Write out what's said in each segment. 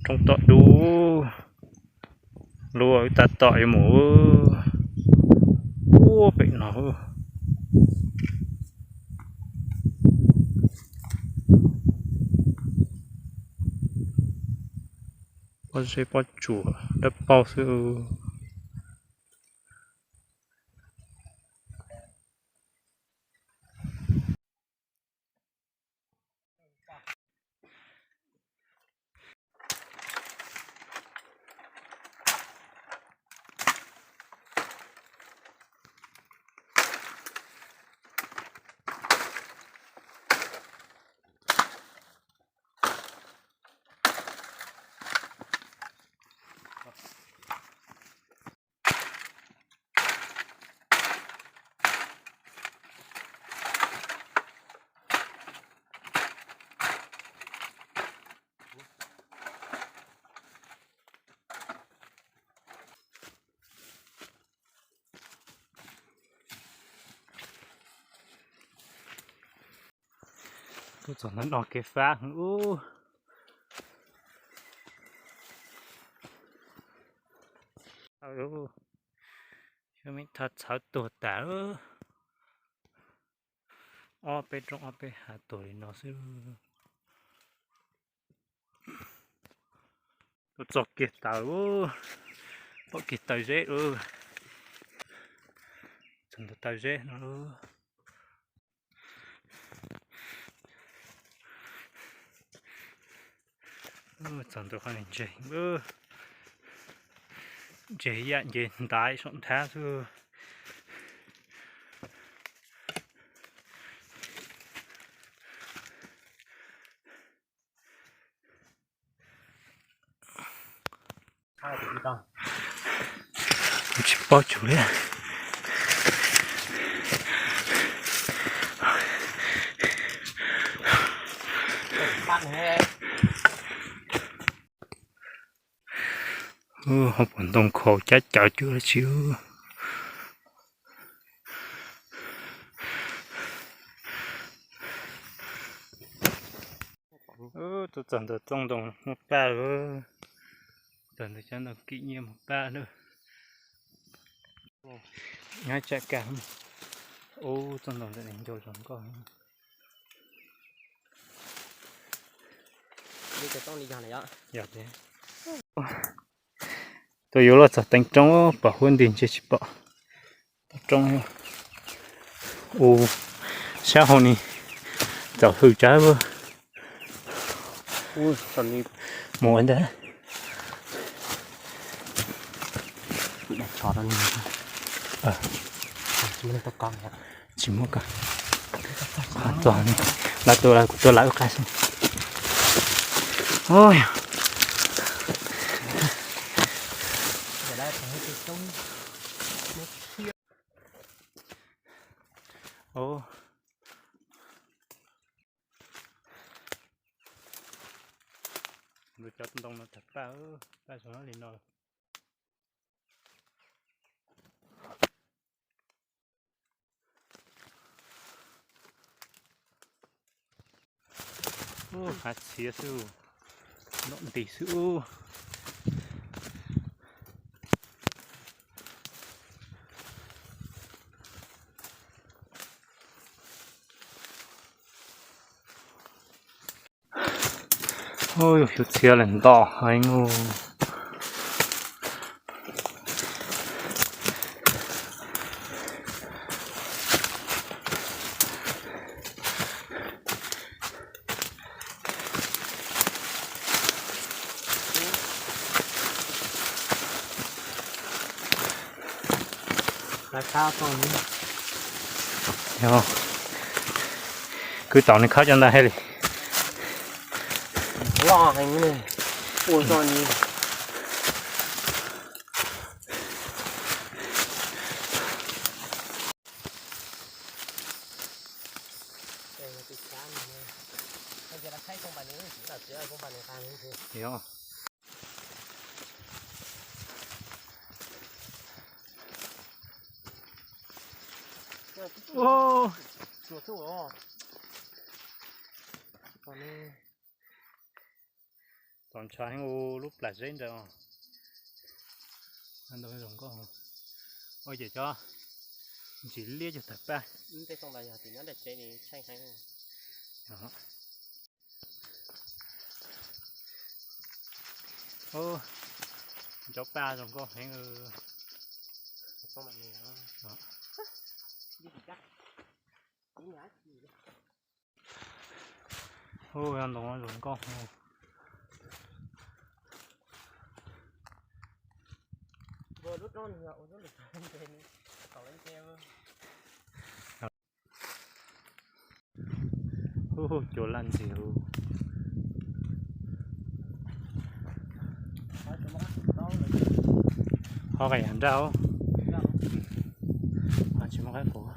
Roob tom dub, lub wb tab tom yuav mus ua pem no. Pob zeb pob tsuas dawb paug xwb. Tuaj txog ntawm no kev fab heev ub. Xyov me tha txhawv tuag tas. Ob peb roob ob peb hav tuag li no xwb. Tuaj txog kiag taw, pom kiag taw zeb lawm. Txog ntawm taw zeb no lawm. Txog ntawm qhov ntseeg, ntseeg ib yam nce ntav saum nthab xwb. Kuv tsis paub tsum li. Ub, hauv paus ntoo khaus cab cawv cuag dab tsi. Ub, tuaj txog ntawm txoj ntoo muaj paj lawm. Txog ntawm cov ntoo kim nyiaj muaj paj lawm. Nyob tsam kaj. Ub, txoj ntoo ntawm no ncau zog nkauj. Yog tias tuaj yuav luaj txog teev roob, pom huab ntig ntshe tsis pom roob. Ub, sab hauv ni txaus hwm tsawv. Mus ua ntag. Tsis muaj koj. Tuaj, lawv tuaj, kuv tuaj lawv qab xwb. Cov ntoo no tag paj, paj zoo li no. Hav txhia xwb, nom nti xwb ub. Xyov txhia lawm nto heev. Kwv tau nws khawb cov ntawd thiaj li loj heev li. Ua tau ni. Txaus ntshai heev u, lub plam zeb nrad. Ntoo zoo nkauj. Ua ces cov ntsis liab cog tawg paj. Ntsaub paj zoo nkauj heev. Ub, ntoo zoo nkauj. Ub, cua laj ntxiag. Ho qas yam nraj, tsis muaj qaib quav.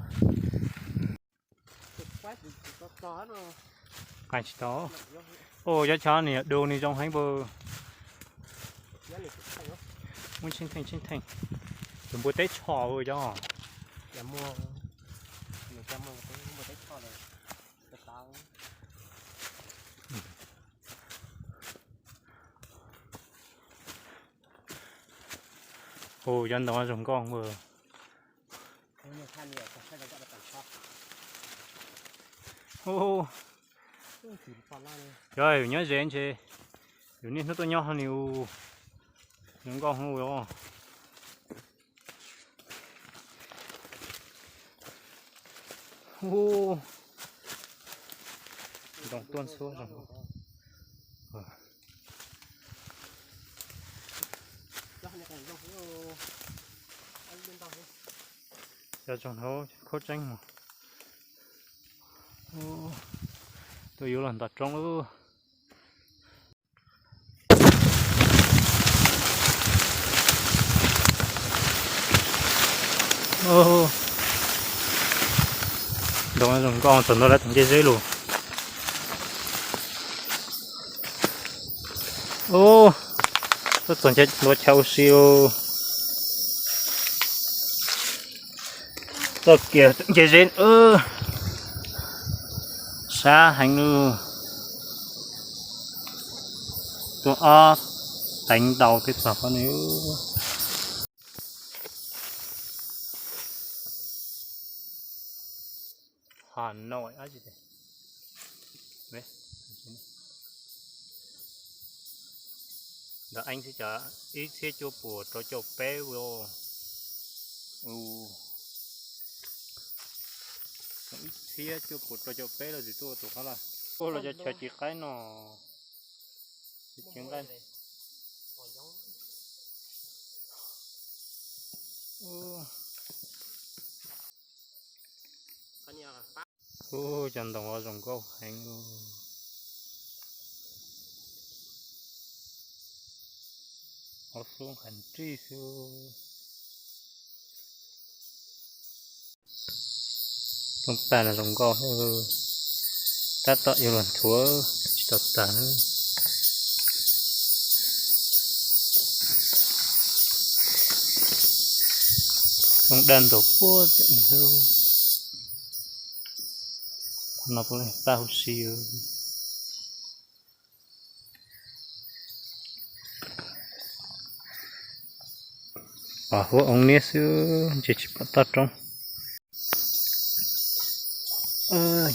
Qas tsis tau. Ub, cov tsho niag du ni zoo heev npawg. Muaj tsheej theej tsheej theej. Tus npua teb tsho cov. Ub, cov ntoo zoo nkauj npawg. Cov yus nyob ze ntshe yus niaj hnub tuaj nyob hauv ni u. Zoo nkauj heev os. Ub, ntoo tuaj ntxhua zoo. Cov zoo hauv khaub tseeb mog. Tuaj yuav los nto roob lawm. Ntoo zoo nkauj txog ntua lawv tus ncej zeb lawm. Ub, tuaj txog ntua chaw ua si. Txoj kev nce zeb sab heev li. Tuaj ob teev ntau tej txog qhov no. Hà Nội dab tsi tiag. Ntawm Eeb xwb ces ib txhiab cuaj puas rau caum peb. Ib txhiab cuaj puas rau caum peb los tsis tuaj tus qhov lawm. Ua los cov chaw ci qaib no, ci nqaij. Ub, cov ntoo zoo nkauj heev. Ob xub nqhis nrij xwb. Tooj paj no zoo nkauj, tab tom yuav luag nthuav tsis tau tag. Tooj daj ntug puag tim no, puav leej paj huv si. Pom huab oo niab xwb, ntshe tsis pom toj roob.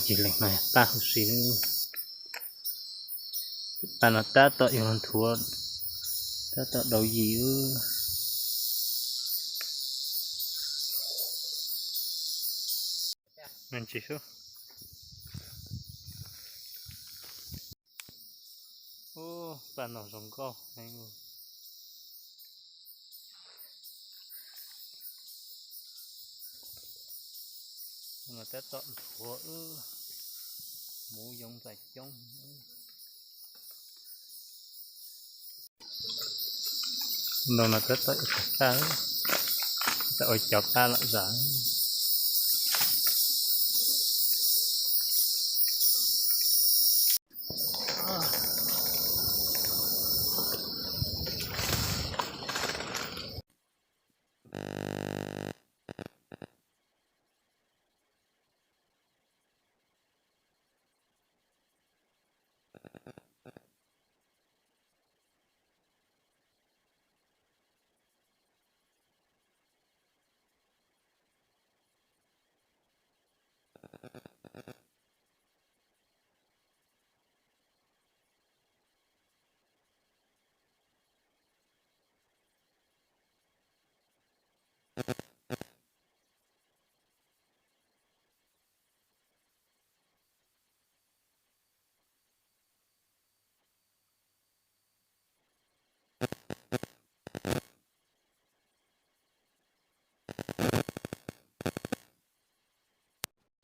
Yog li no paj huv si. Paj no tab tom yuav nthuav, tab tom daus yim. Ntsis xwb. Ub, paj no zoo nkauj heev. No tab tom nthuav, muv yoov ntxais coob. No no tab tom ua cov paj, tab tom ua cov paj lom zem.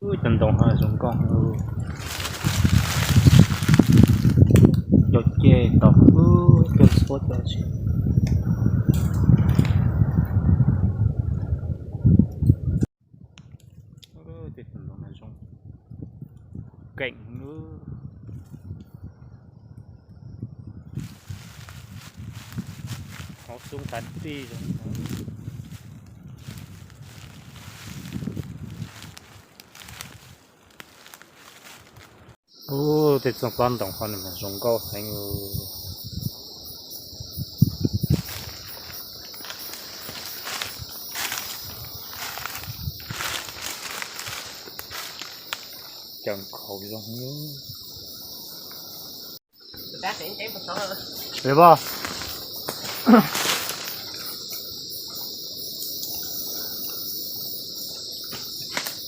Cov ntoo no zoo nkauj, cov ceg tau coj txhua cov tsis. Tej tus ntoo no zoo keem lub hauv xub qab tij zoo. Ub, tej txoj kab ntoo ho nws mas zoo nkauj heev. Cov nkhaus zoo. Lawm,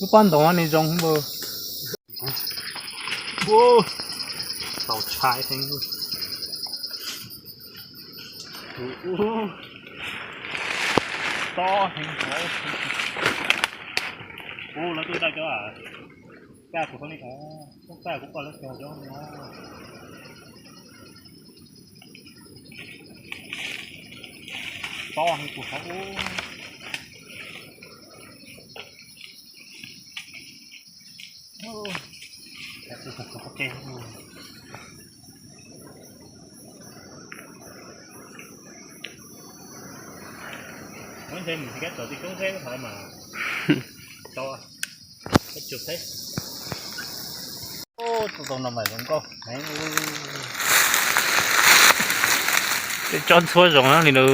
lub pab ntoo no zoo npaum. Tau tshai heev. Tob heev. Ub, lawv twb dai cov, kaj kuv qhov ni, kaj kuv pom lawv cog cov no. Tob heev kuv qhov ub. Muab ntshe mus tsis kab txawm tsis koob teb hov mas tau. Tus tau no mas zoo nkauj heev. Tej tsob ntxhuab zoo li no.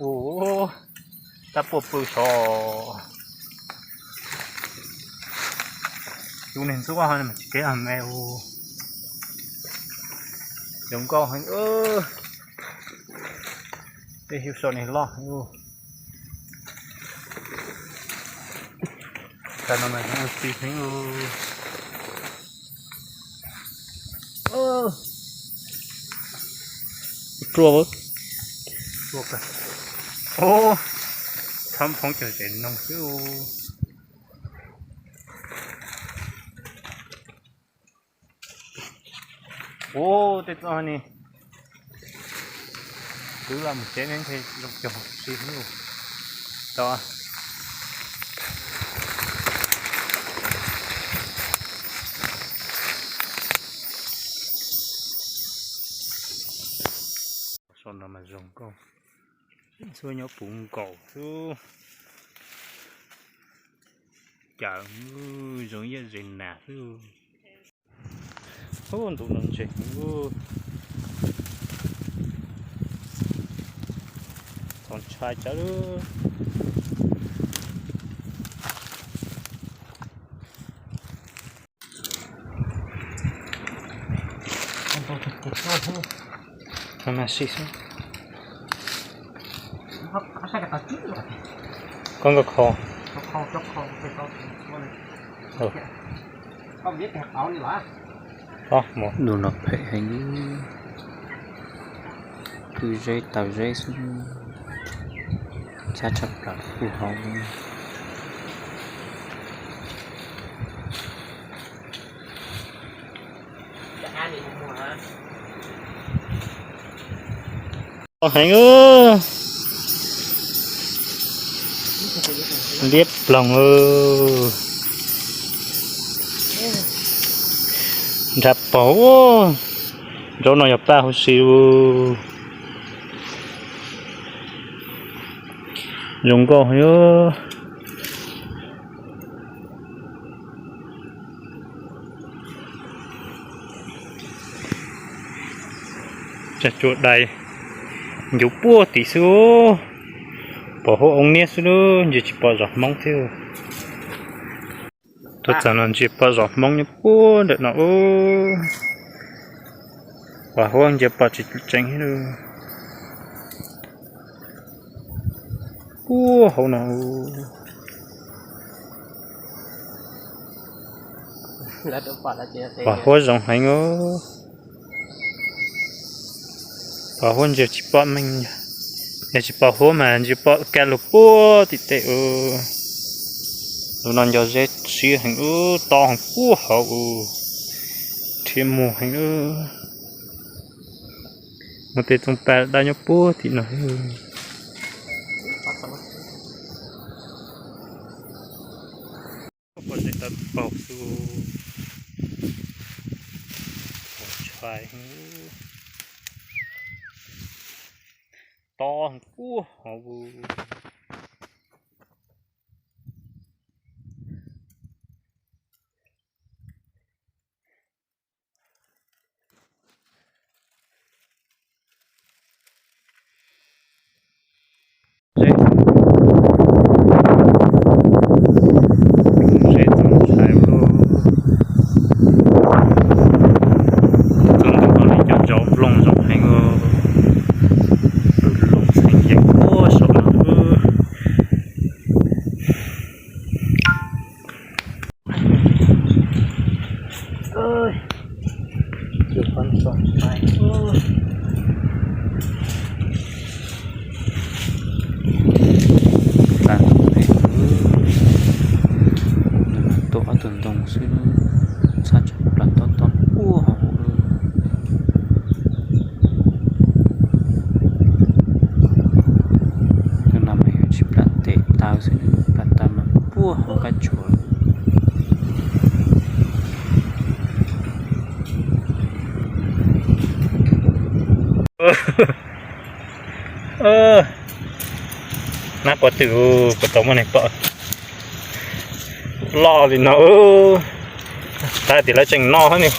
Ub, tab puaj pw saud. Tus niag ntxhuab ho tsis kev me ub. Zoo nkauj heev. Tej xyov saum niag loj heev. Cov no mas zoo ua si heev. Ruaj, ruaj. Txhob phoov cog zem noog xwb. Ub, tej txoj ni. Twb los mus tsev ne, ntshe zoo cog si hnub tau. Saum no mas zoo nkauj, ntxhuab nyob puv nkaus xwb. Cas zoo ib yam zes nas xwb. Ub, ntu no ntse. Txhoov ntshai tsawv lub. Mas sis xwb. Koj nkag kho. Ntu no phem heev, pw zeb taw zeb xwb, chab tshaj plaws pw hauv. Heev, liab ploog. Nrhab paug, zaub no yog paj huv si. Zoo nkauj heev. Tsag tsuag dai ncuv puag tim xwb. Pom huab oo niab xwb, ntsia tsis pom zos Hmoob thiab. Tuaj txog no ntsia pom zos Hmoob nyob puag ntawm no. Pom huab ntsia pom tsis tseeb thiab. Puag hauv no. Pom huab zoo heev os. Pom huab ntsia tsis pom meej, yog tsis pom huab mas ntsia pom kaj lug puag tim tej. Lub no nco zeb siab heev ub, tob heev puag hauv ub, rhiab muag heev ub. Muaj tej txooj paj dawb nyob puag tim no. Pom zeb tawv paug xwb, tshai heev, tob heev puag hauv. Zeb txoov ntshai ua luaj. Txoj ntug no li cov ntsauv nplooj zoo heev ua, lug txheeb yeeb puag saum no. Plas ntoo tes, nws mas tuaj ob tug ntoo xwb, txhob tso plas tob tob puag hauv. Tus no mas yog tsis plas tes taw xwb, plas taw mas puag hauv qab tsuas. Nab quav twm, puas tau muaj neeg pom loj li no. Tab tim lawv tseem noj ne.